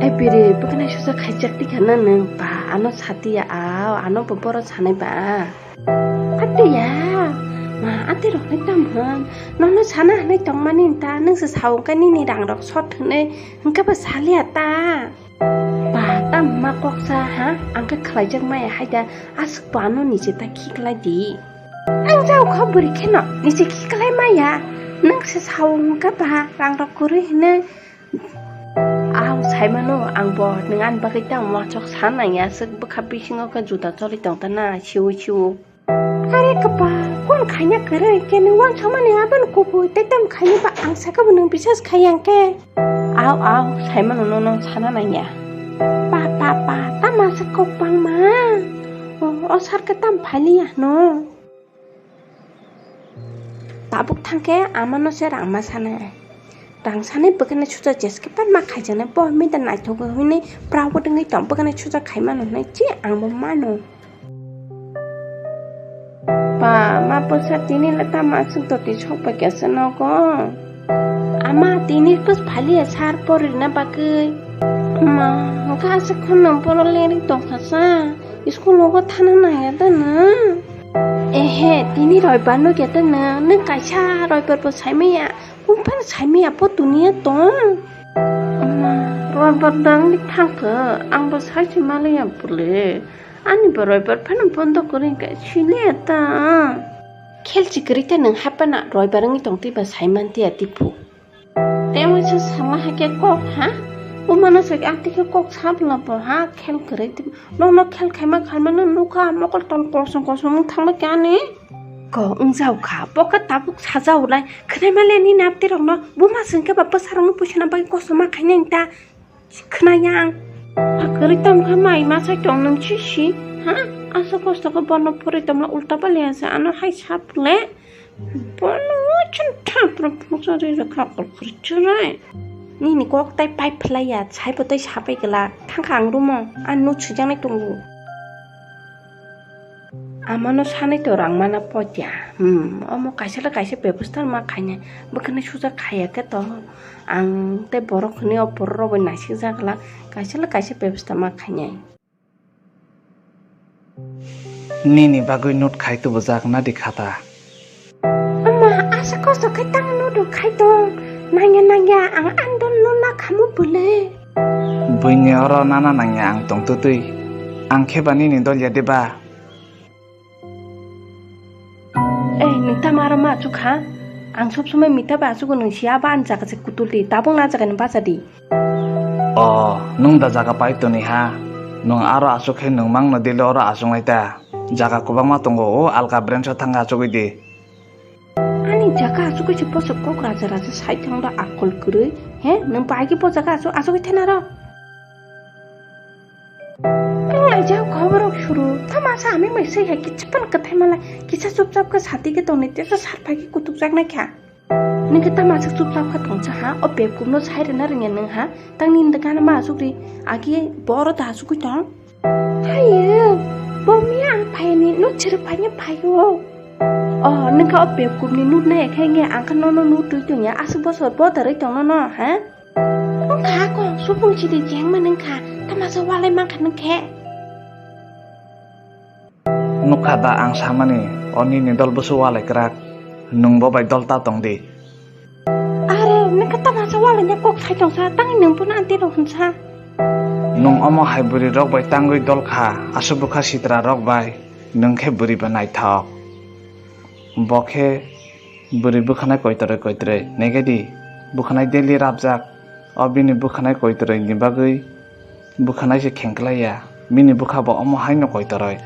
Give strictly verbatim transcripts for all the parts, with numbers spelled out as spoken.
Biri, bwkhanai susa khaijak tikha na nwng, ba, ano satiya, ao, ano bo boro sanai ba. Atiya, ma, ati rokni tam hwn, nono sana hwnwi tongmani ta, nwng se sao khe nini rang rok sot hwnwi, hwnkhe ba saliya ta. Ba, tam ma kok sa, ha, ang khe khlaijak maya hai da, aswk bo ano niji ta khiklai di. Ang jao kha bwrwi kheno niji khiklai maya, nwng se sao hwnkhe ba, rang rok kwrwi hwnwi. Ang saimano, ang bo nwng ani bagwi tamo uansuk sa nangya, aswk bwkha bisingo khe juda choli tong ta na, siu siu. Are kwpal, kon khaina kwrwi, khe nwng uansukmani aboni kubui tei tamo khaina ba ang sakha bo nwng bisas khai yang khe. Au, au, saimano nono sana nangya. Pa, pa, pa, tamo se kok bangma. O, o sar khe tam phaliya no. Tabuk thangkhe amano se rangma sanai. Rang sanai bwkhani suja jeske panma khaijaknai bo mita naithok hinwi proud wngwi tong bwkhani suja khaimano hinwi chi ang bo mano. Ba, ma bwsa tini le tamo aswk doti sok bai khe se nogo. Ama tini bwsphaliya sar porirna bagwi. Ma, hwnkhe aswk kheno bono lerwi tongkha sa. School o bo thana nangya da nwng? Ehe, tini roibar no khe ta nwng, nwng kaisa roibar bo saimaya, buphano saimaya po tuniya tong. Ama, roibar dang ni thangkha, ang bo saisi maliya bole. Ani bo roibar phano bondo kwrwi khe siliya ta. Khelchi kwrwi ta nwng hapana roibar wngwi tong twi ba saiman tiya tiphu. Tei waisa sama hai khe kok ha? Bumano se ang tei khe kok sabla bo ha khel kwrwi twi. Nono khel khaima khaima no nukha mokol tol kosong kosong wng thangma khe ani. Ko wng jao kha, bo khe tabuk sajao lai. Khwnai ma le nini apti rokno buma se hwnkhe ba bwsa rokno puisa na bagwi kosom ma khainai ta. Khwnaya ang. Kwrwi tamo kha mai ma sai tong nung si si. Ha? Asa kosto khe bono pori tongla ulta pali asa ano hai sap le. Bono chun thap rok phunuksa ri rok kha kol khur churai. Nini kok tai pipe phlaiya, sai bo tai sapai gala. Thangkha ang rumo. Ang nuk swijak nai tongo. Amano sanai to rang mana potia. Hmm, omo kaisa le kaisa bebosta ma khainai. Bwkhani suja khaya khe to ang tei borok hwnwi o borok rok bai naisik jak la kaisa le kaisa bebosta ma khainai. Nini bagwi note khai tubujak nadi khata. Ama, asa kosto khe tang note khai tong. Nangya nangya ang andon no na khamu bwle. Buini oro nana nangya ang tongtwtwi. Ang khe ba nini dolya de ba? Eh, nita maro ma achuk ha? Ang sob somoi mita ba achugo nwng siya ba ani jaga se kutul di. Tabuk na jaga ni bacha di. O, nwng da jaga pai toni ha? Nwng aro achuk khe nwng mangno dile oro achuk nai ta. Jaga kwbangma tongo, o alka branch o thangkhe achugwi di. Ani jaga achugwi se bosok kok raja raja sai thangba akol kwrwi. He, nwng bai khe bo jaga achuk, achugwi thena ro. Ang laijak kha borok suru, tamo sa aming bai sei hai kichipano kwthai malai, kisa chupchap khe sati khe tongni tesa sar phai khe kutuk jak nai kha. Nini khe tamo aswk chupchap kha tongsa ha? O bebkuk no sai rwna rwngya nwng ha? Tang nini da gana ma aswk ri, agi bo oro da aswk wi tong? Hayo, bo miya ang phaini no chirwk phaini phaio. O, nwng kha o bebkuk ni nut nai khe nge ang kha nono nut twi tongya, aswk bosor bo da rwi tong nono ha? Wng kha kong supung chidi jeng ma nwng kha, tamo sa walai man kha nwng khe. Nukha da ang samani, o nini dol bwswk walai kwrak, nwng bo bai dol ta tong di. Are, nwng khe tamo sa walai nya kok sai tong sa, tangwi nwng bono anti rw hwn sa. Nwng omo hai bwrwi rok bai tangwi dol kha, aswk bwkha sitra rok bai, nwng khe bwrwi ba naithok. Bo khe bwrwi bwkhanai koitoroi koitoroi, nege di, bwkhanai daily rabjak, o bini bwkhanai koitoroi ni bagwi. Bwkhanai se khengklai ya, bini bwkha bo omo haino koitoroi.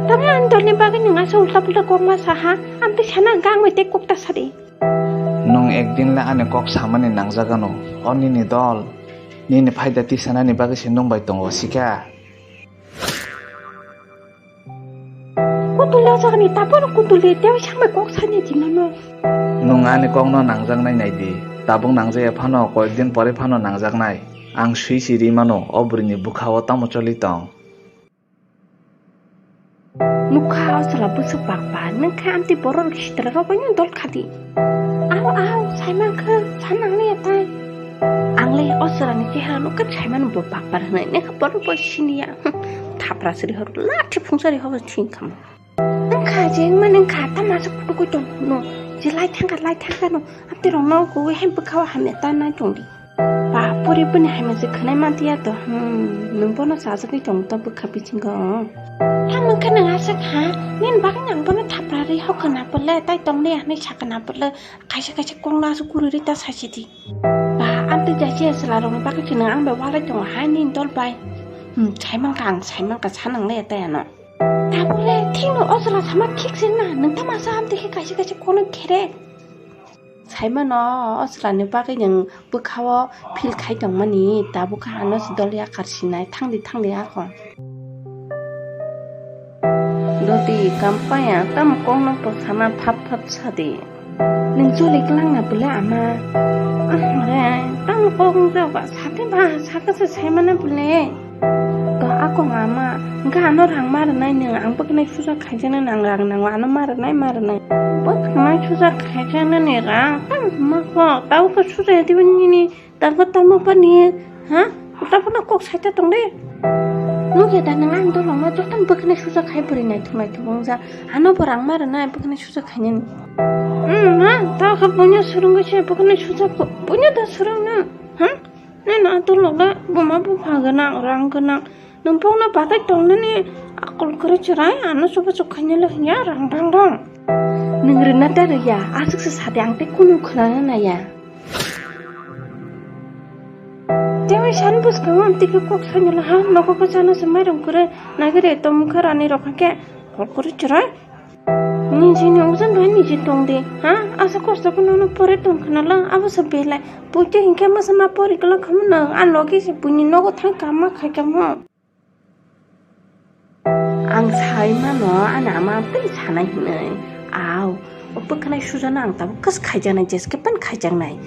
Tamo ani dolni bagwi nwng asa ulta pulta kok ma sa ha? Amtwi sana hwnkha ang bai tei kok ta sadi. Nwng ekdin le ani kok samani nangjagano, o nini dol, nini phaida tisanani bagwi se nwng bai tongo, sikha? Kutuli o jagani tabukno kutuli tei sangbai kok sani di nono. Nwng ani kokno nangjaknai nai di. Tabuk nangjaya phano koyek din pore phano nangjaknai. Ang swi si ri mano o bwrwini bwkha o tamo choli tong. Nukha o chwla bwswk bakba, nwng khe amtwi borok rok sitra rok bai no dol kha di. Ao, ao, sai mankha, sa nangli ya tai. Ang le o chwla Chehara no khe saimano bo bakpar hwnwi, nekha borok bo siniya. Thapra siri hor, lathi phungsa ri hor thing khamo. Wngkha je wngmani wngkha, tamo aswk kutukwi tong hwno? Je lai thangkha, lai thangkha no. Amtwi rokno kuwi hai bwkhao hamya ta nai tong di. Ba, pori bini hamya se khwnai man tiya to. Hmm, nwng bono chajagwi tong ta bwkha bisingo. Tamo wngkha nwng aswk ha? Nini bagwi ang bono thapra ri hokha na pole, tai tong le hwnwi sakha na pole. Kaisa kaisa kokno aswk guri ri ta sachi di. Ba, amtwi jaisi chwla rokni bagwi se nwng ang bai walai tongo hai nini dol bai. Hmm, saimankha ang, saimankha, sanang le tai ano. Tabole thikno o chwla sama thik se na, nwng tamo sa amtwi khe kaisa kaisa kokno khere. Saimano o chwlani bagwi nwng bwkhao feel khai tongmani, tabuk khe ano se dol yakar sinai, thangdi thangdi ako. Dodi kampaya, tamo kokno to sana phap phap sadi. Nwng choli kwlangna bwle ama. Ahmare, tamo kok wngjak ba, sadi ba, sakha se saimana bwle. To akong ama, hwnkhe ano rang ma rwnai nwng, ang bwkhanai suja khaijaknai, ang rang nango, ano ma rwnai, ma rwnai. Bwkhanai suja khaijaknani rang, tamo hwnma kok, tabuk khe suja ya diba nini, tabuk tamo bani, ha? Tabukno kok saita tong de. Nukya da nwng ang dolongno jotono bwkhanai suja khai bwrwi naithok naithok wngjak. Ano bo rang ma rwnai bwkhanai suja khainani. Hmm, ha? Tabuk khe buino swrwngwi se bwkhanai suja kho-, buino da swrwngno, ha? Nini adolok le buma bupha gwnang, rang gwnang. Nwng bokno bathai tongnani akol kwrwi chwrai, ano chubachu khainai le hwnya rang rang rang. Nwng rwna ta rwya, aswk se sadi ang tei kunu khwnana naiya. Tei bai sani bwskango ang tei khe kok sainai le ha, nogo bwchano se mairum kwrwi, nagire tongmwkha rani rok khe kol kwrwi chwrai. Nijini ojan bai niji tong di, ha? Asa kosto khe nono pore tong khna lang, abo se belai. Puite hinkhe masa ma pori kwlak khamu nang, a logi se buini nogo thang kama khai kamo. Ang sai mano, ani ama tei sanai hinwi. Au, o bwkhanai sujano ang tabuk khe khaijaknai, jeske pen khaijaknai.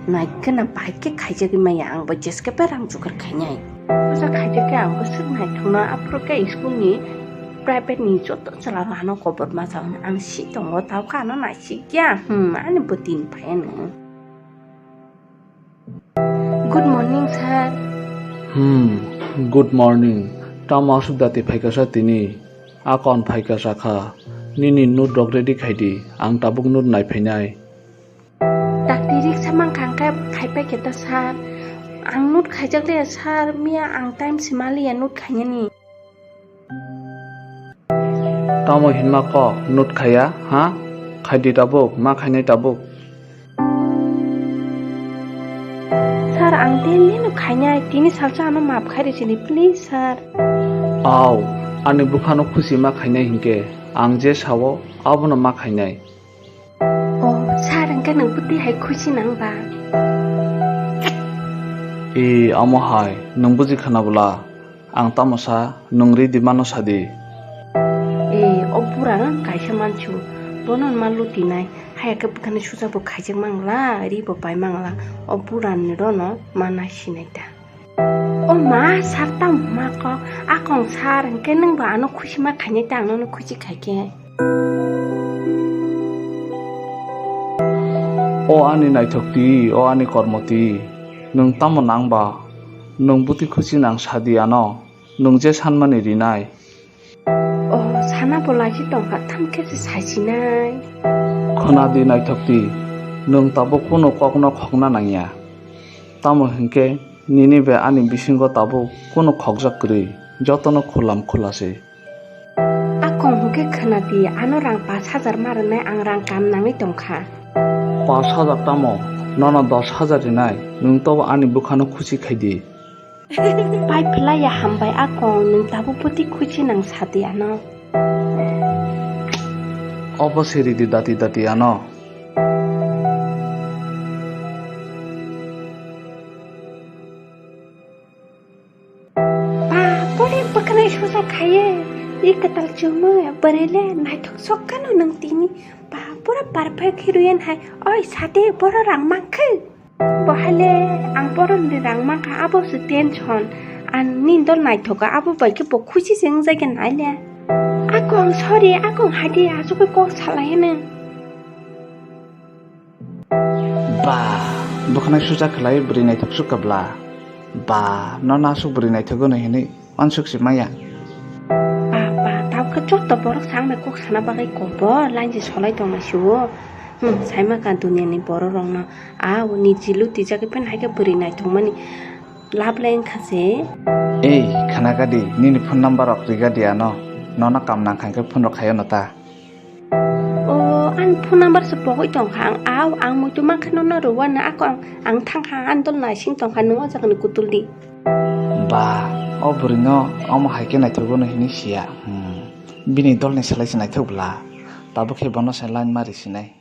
Nai kheno bai khe khaijagwi maya, ang bo jeske pen rang jugar khainai. Puja khaijak khe ang bwswk naithokno, aphuru khe school ni private ni joto chwla rok ano kobor ma chao, ang si tongo, tao khe ano nai sikya, hmm, ani bo din phai ano. Good morning, sir. Hmm, good morning. Tamo aswk dati phaikha sa tini? Akon phaikha sa kha. Nini note rok ready khai di, ang tabuk note nai phainai. Dakti riksa mankha hwnkhe khaipai khe ta sir. Ang note khaijak le sir, miya ang time se maliya note khainani. Tamo hinma kok note khaiya, ha? Khaidi tabuk, ma khainai tabuk. Sir, ang tini no khainai, tini salsa ano maaf khai rw sini, please sir. Au, ani bwkhano khusi ma khainai hinkhe, ang je sao, abono ma khainai. O, sir, hwnkhe nwng bwtwi hai khusi nang ba? E, amo hai, nwng buji khna bwla? Ang tamo sa, nwng ri di mano sa di. E, o bura no kaisa mansu, bono ma luti nai, haya khe bwkhani suja bo khaijak mangla, ri bo pai mangla, o bura ni rono ma nai sinai ta. O ma, sir tamo ma kok, akong sir, hwnkhe nwng bo ano khusi ma khainai ta, ang nono khusi khai khe. O ani naithok twi, o ani kormo twi, nwng tamo nang ba? Nwng bwtwi khusi nang sa di ano, nwng je sanmani rinai. O, sana bo lachi tongkha, tamo khe se saisinai. Khwna di naithok twi, nwng tabuk kunu kokno khokna nangya. Tamo hinkhe nini bai ani bisingo tabuk kunu khokjak kwrwi, jotono khulam khula se. Akong hwnkhe khwna di, ano rang pash hajar ma rwnai, ang rang kam nangwi tongkha. Pash hajar tamo? Nono dos hajar rinai, nwng tobo ani bwkhano khusi khai di. Pai phlai ya hambai akong, nwng tabuk bwtwi khusi nang sa di ano. Obo se ri di dati dati ano. Ba, pore bwkhanai suja khaye, i kwtal chumui, bwrwi le naithok sok kano nwng tini. Ba, pura perfect heroine hai, oi sade boro rang mankhe. Bo hai le ang boro ni rang mankha, abo se tension. Ang ni dol naithoka, abo bai khe bo khusi se wngjakya nai le. Akong, sorry, akong hadi, asugwi kok salai hwnwi. Ba, bwkhanai suja khlai bwrwi naithok sukha bla. Ba, nono aswk bwrwi naithok gwnwi hinwi uansuk se maya. Ba, ba, tabukhe joto borok chang bai kok sana bagwi kobor line se solai tongma sio. Hmm, saima ka duniani borok rokno. A, o ni jilu tijagwi pen haikhe bwrwi naithokmani love line kha se. Ei, khana gadi, nini phone number rok riga di ano. Nono kam nang kha khe phone rok khaio no ta. O, ang phone number se pogwi tongkha. Ang, aw, ang muitu mankha nono rwna ako ang, ang thangkha, ang dol naising tongkha, nung o jagani kutul di. Ba, o bwrwino omo hai khe naithogo no hinwi siya. Hmm. Bini dolni selai se naithok bwla. Tabuk khe bono se line ma risinai.